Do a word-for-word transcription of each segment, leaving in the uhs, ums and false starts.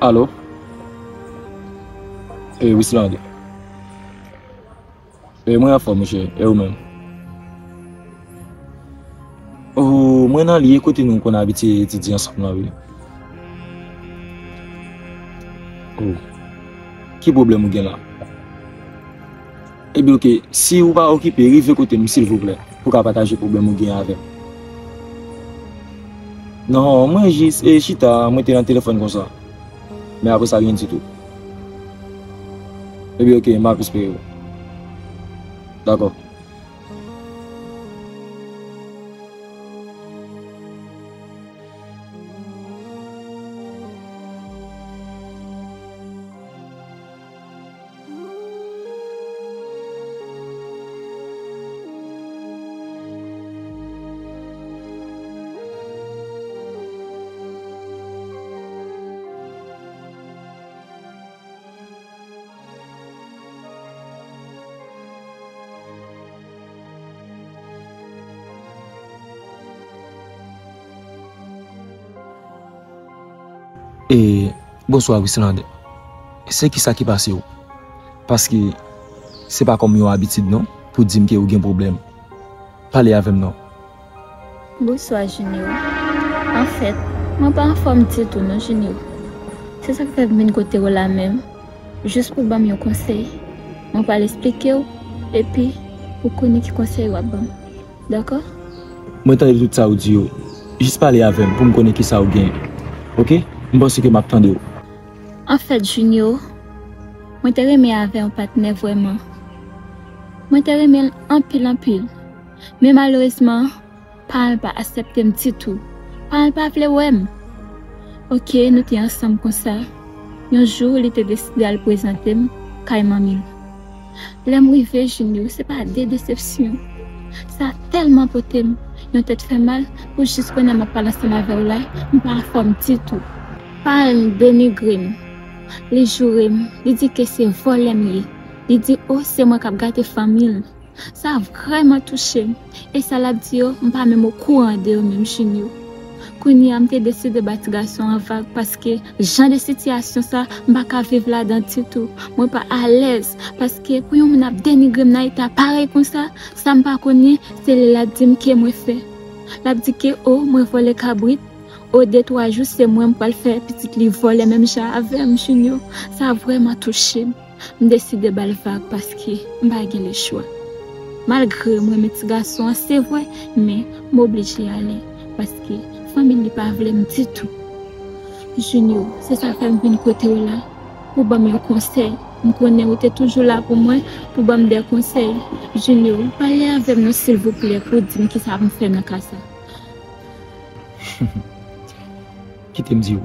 Alo? E, Wisland. E, mwen anfòm, monchè. E ou menm? O, mwen nan lye kote nou konn abitye etidye ansanm nan, wi. O, ki pwoblèm ou gen la? Ebyen, oke, si ou pa okipe, rive kote m, silvouplè, pou w ka pataje pwoblèm ou gen avè m. Non, mwen jis, e, chita, mwen te nan telefòn konsa. Men apre sa, ryen ditou. Ebyen, oke, m ap espere w. Dakò. E, bonswa, Wisland. Se kisa ki pase w? Paske se pa kòm yon abitid, non, pou di m ke ou gen pwoblèm. Pale avè m, non. Bonswa, Junio. Anfèt, mwen pa anfòm ditou, non, Junio. Se sa k fè m vin kote w la menm, jis pou ban m yon konsèy. Mwen pral esplike w, epi ou konnen ki konsèy w ap ban m. Dakò? Mwen tande tout sa ou di yo. Jis pale avè m pou m konnen kisa ou gen. Oke? M panse ke m ap tande w. Anfèt, Junio, mwen te renmen avè yon patnè vrèman. Mwen te renmen l anpil, anpil. Men malerezman, paran l pa aksepte m ditou. Paran l pa vle wè m. Oke, nou te ansanm konsa. Yon jou, li te deside al prezante m kay manmi l. Lè m rive, Junio, se pa de desepsyon. Sa tèlman pote m yon tèt fè mal pou jis kounye a m ap pale ansanm avè w la, m pa anfòm ditou. Paran m denigre m. Li joure m. Li di ke se vòlè m ye. Li di, o, se mwen k ap gate fanmi l. Sa vrèman touche m. E sa l ap di yo, m pa menm okouran de yo menm, Junio. Kounye a, m te deside ba ti gason an vag paske jan de sitiyasyon sa, m pa ka viv ladan ditou. Mwen pa alèz paske pou yon moun ap denigre m nan eta parèy konsa, sa m pa konnen, se li l ap di m ke mwen fè. L ap di ke, o, mwen vòlè kabrit, o, de twa jou, se mwen m pral fè pitit li vòlè menm jan avè m, Junio. Sa vrèman touche m. M deside ba l vag paske m pa gen lechwa. Malgre m renmen ti gason an, se vre, men m oblije ale paske fanmi li pa vle m ditou. Junio, se sa fè m vin kote w la pou ban m yon konsèy. M konnen ou te toujou la pou mwen, pou ban m de konsèy. Junio, pale avè m non, silvouplè, pou di m kisa pou m fè nan ka sa. Kite m di w.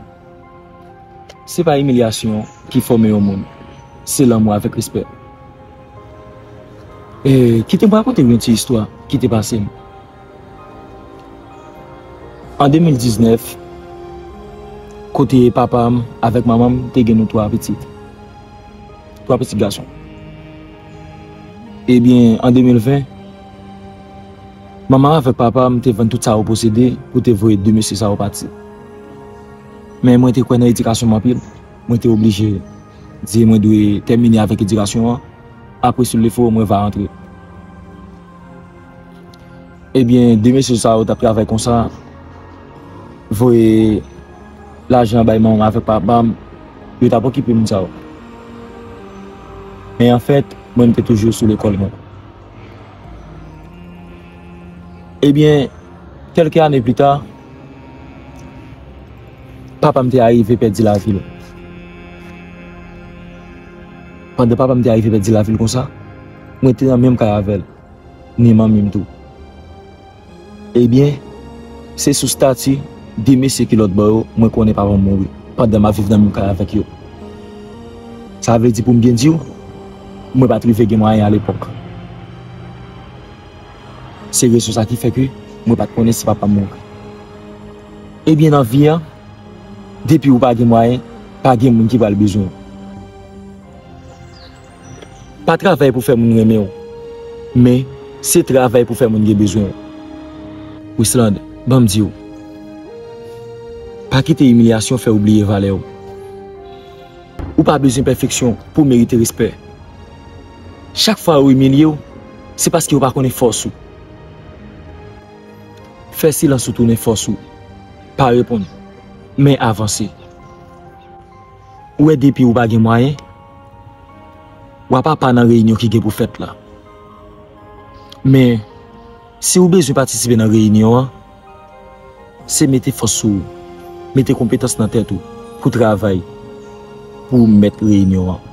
Se pa imilyasyon ki fòme yon moun. Se lanmou avèk respè. E, kite m rakonte w yon ti istwa ki te pase m. An de mil diznèf, kote papa m avèk manman m te gen nou twa pitit. Twa pitit gason. Ebyen, an de mil ven, manman avèk papa m te vann tout sa yo posede pou te voye de mesye sa yo pati. Men mwen te kwè nan edikasyon m anpil. Mwen te oblije di mwen dwe tèmine avèk edikasyon an. Apre, si Dye vle, mwen va rantre. Ebyen, de mesye sa yo t ap travay konsa, voye lajan bay manman m avèk papa m, yo t ap okipe moun sa yo. Men anfèt, mwen, m te toujou sou lekòl mwen. Ebyen, kèlke ane pli ta, papa m te arive pèdi lavi l. Pandan papa m te arive pèdi lavi l konsa, mwen te nan menm kay avè l, ni manmi m tou. Ebyen, se sou stati de mesye ki lòt bò yo, mwen konnen papa m mouri, pandan m ap viv nan menm kay avèk yo. Sa vle di, pou m byen di w, mwen pa t rive gen mwayen alepòk. Se rezon sa ki fè ke mwen pa t konnen si papa m mouri. Ebyen, nan vi a, depi ou pa gen mwayen, pa gen moun ki pral bezwen w. Pa travay pou fè moun renmen w, men se travay pou fè moun gen bezwen w. Wisland, ban m di w, pa kite imilyasyon fè w bliye valè w. Ou pa bezwen pèfeksyon pou w merite respè. Chak fwa yo imilye w, se paske yo pa konnen fòs ou. Fè silans ou tounen fòs ou. Pa reponn, men avanse. Ou wè, depi ou pa gen mwayen, w ap apa nan reyinyon ki gen pou fèt la. Men, si w bezwen patisipe nan reyinyon an, se mete fòs sou ou, mete konpetans nan tèt ou pou travay, pou w mèt reyinyon an.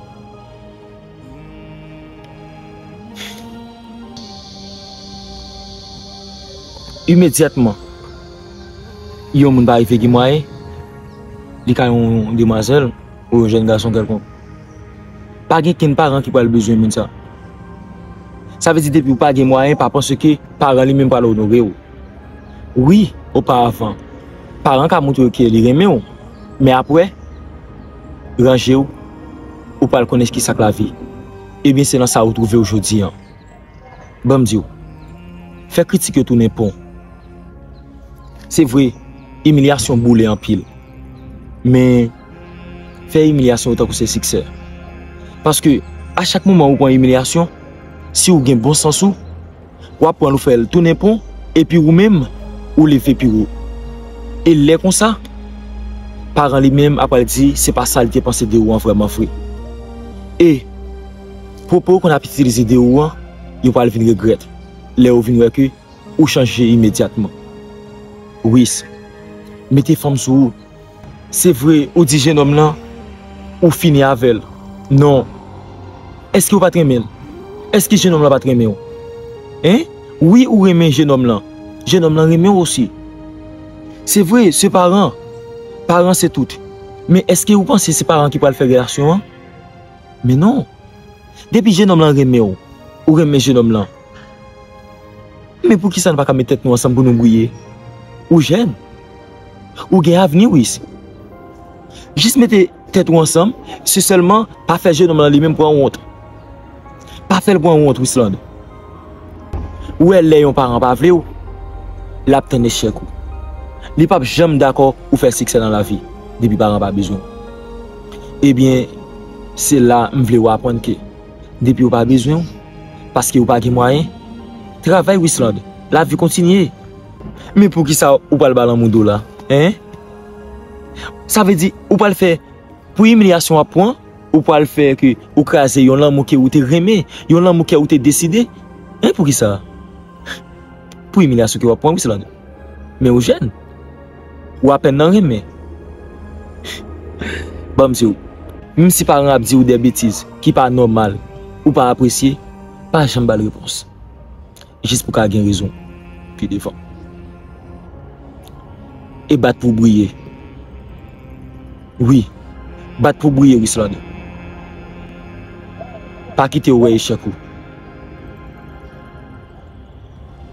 Imedyatman, yon moun pa rive gen mwayen, li ka yon demwazèl ou yon jèn gason kèlkonk. Pa gen kenn paran ki pral bezwen moun sa. Sa vle di, depi w pa gen mwayen, pa panse ke paran li menm pral onore w. Wi, oparavan, paran ka montre w ke li renmen w, men apre, ranje w, ou pral konnen kisa k lavi. Ebyen, se nan sa ou twouve w jodi an. Ban m di w, fè kritik yo tounen pon. Se vre, imilyasyon boule anpil. Men, fè imilyasyon yo tankou se siksè. Paske, a chak moman ou pran imilyasyon, si w gen bon sans ou, w ap pran l ou fè l tounen pon, epi ou menm, ou leve pi wo. E lè konsa, paran li menm ap pral di se pa sa li te panse de ou an vrèman vre. E pwopo yo konn ap itilize de ou an, yo pral vin regrèt lè yo vin wè ke ou chanje imedyatman. Wis, mete fanm sou ou. Se vre, ou di jenòm lan, ou fini avè l. Non. Èske ou pa t renmen l? Èske jenòm lan pa t renmen w? Hein? Wi, ou renmen jenòm lan. Jenòm lan renmen w osi. Se vre, se paran. Paran se tout. Men èske ou panse se paran ki pral fè relasyon an? Men non. Depi jenòm lan renmen w, ou renmen jenòm lan. Men poukisa nou pa ka met tèt nou ansanm pou nou briye? Ou jèn. Ou gen avni, Wis. Jis mete tèt ou ansanm, se sèlman pa fè jenòm lan li menm pran wont. Pa fè l pran wont, Wisland. Ou wè, lè yon paran pa vle w, l ap tann echèk ou. Li p ap janm dakò ou fè siksè nan lavi, depi paran pa bezwen w. Ebyen, se la m vle w aprann ke depi yo pa bezwen w, paske yo pa gen mwayen, travay, Wisland, lavi kontinye. Men poukisa ou pral ba lanmou do la, hein? Sa vle di, ou pral fè, pou imilyasyon w ap pran, ou pral fè ke ou kraze yon lanmou ke ou te renmen, yon lanmou ke ou te deside. Hein, poukisa? Pou imilyasyon ke w ap pran, Wisland. Men ou jèn. Ou apèn nan renmen. Ban m di w, menm si paran ap di w de betiz ki pa nòmal, ou pa apresye, pa janm ba l repons. Jis pou ka gen rezon pi devan. E bat pou w briye. Wi, bat pou w briye, Wisland. Pa kite yo wè echèk ou.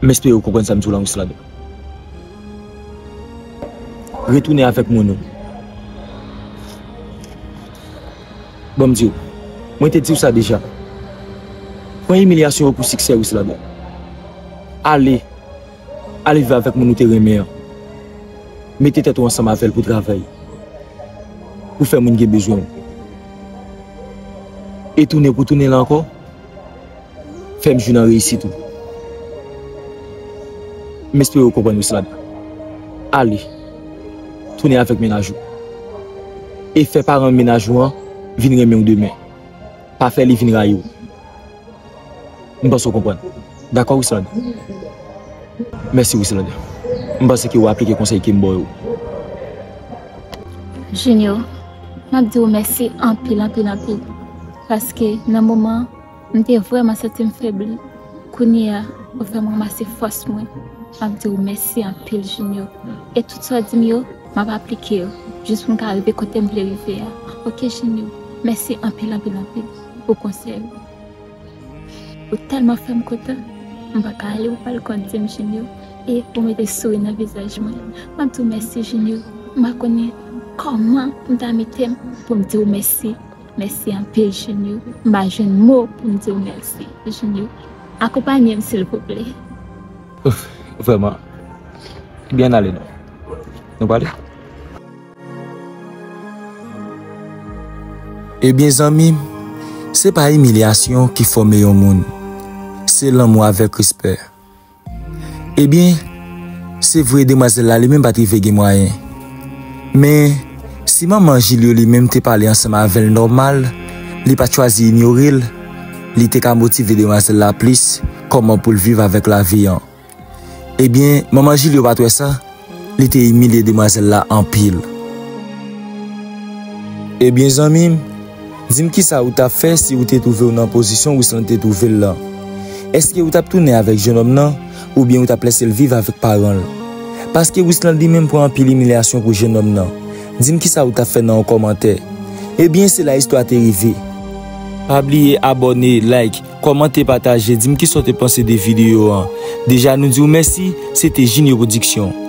M espere w konprann sa m di w la, Wisland. Retounen avèk moun ou. Ban m di w, mwen te di w sa deja. Pran imilyasyon yo pou siksè, Wisland. Ale, ale viv avèk moun ou te renmen an. Mete tèt ou ansanm avè l pou travay. Pou fè moun gen bezwen w. E tounen pou tounen la ankò, fè m jwi nan reyisit ou. M espere w konprann, Wisland. Ale, tounen avèk mennaj ou. E fè paran mennaj ou an vin renmen w demen. Pa fè li vin rayi w. M panse w konprann. Dakò, Wisland? Mèsi, Wisland. M panse ke w aplike konsèy ke m ba w yo. Junior, m ap di w mèsi anpil, anpil, anpil. Paske nan moman an, m te vrèman santi m febli. Kounye a, ou fè m ranmase fòs mwen. M ap di w mèsi anpil, Junior. E tout sa w di m yo, m ap aplike yo. Jis pou m ka rive kote m vle rive a. Oke, Junior. Mèsi anpil, anpil, anpil pou konsèy ou. Ou tèlman fè m kontan. M pa ka ale pou pa l konn di m, Junior. E ou mete souri nan vizaj mwen. M ap di w mèsi, Junior. M pa konnen kòman pou m ta mete m pou m di w mèsi. Mèsi anpil, Junior. M pa jwenn mo pou m di w mèsi, Junior. Akonpanye m, silvouplè. Ouf, vrèman. Ebyen, ale non. Nou prale? Ebyen zanmi m, se pa imilyasyon ki fòme yon moun, se lanmou avèk respè. Ebyen, se vre demwazèl la li menm pa t rive gen mwayen. Men, si manman Jilyo li menm te pale ansanm avè l nòmal, li pa t chwazi inyore l, li te ka motive demwazèl la plis kòman pou l viv avèk lavi an. Ebyen, manman Jilyo pa t wè sa, li te imilye demwazèl la anpil. Ebyen zanmi m, di m kisa ou t ap fè si ou te twouve w nan pozisyon Wisland te twouve l lan? Èske ou t ap tounen avèk jennonm nan, oubyen ou t ap lèse l viv avèk paran l? Paske Wisland li menm pran anpil imilyasyon pou jennonm nan. Di m kisa ou t ap fè nan yon kòmantè. Ebyen, se la istwa te rive. Pa bliye abòne, like, kòmante, pataje, di m kisa w te panse de videyo an. Deja nou di w mèsi, se te Junior Production.